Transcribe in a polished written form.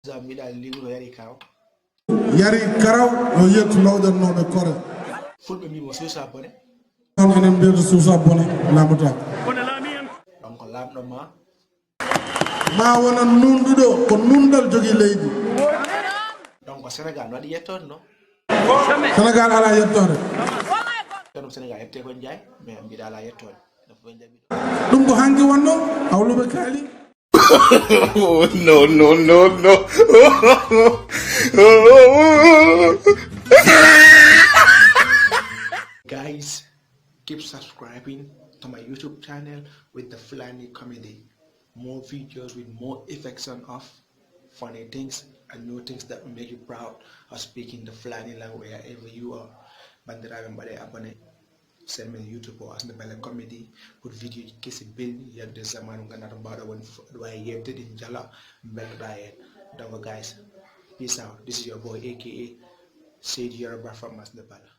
Zamida libro yari karaw. Yari karaw no yettu lawdan no be kore. Fulbe mi mo susa bone. On enen be susa bone lamata. Donc lamdo ma wona nundudo ko nundal jogi leydi. Donc Sénégal no di yetton no. Sénégal ala yettore. Kanu Sénégal yette ko njaay mais mbi dala yettone. Dum ko hangi wonno awlube kali. Oh, no. Guys, keep subscribing to my YouTube channel with the Fulani comedy. More videos with more effects of funny things and new things that will make you proud of speaking the Fulani language wherever you are. Bandiraɓe mbaɗe abonné send me YouTube o asde bele comedy pour video kesi belɗi yadde zamanu gandata mbawɗa woni wawi yewtede jala belɗoɗa hen. Donc guys, peace out. This is your boy aka Said Yoruba from Asde Bala.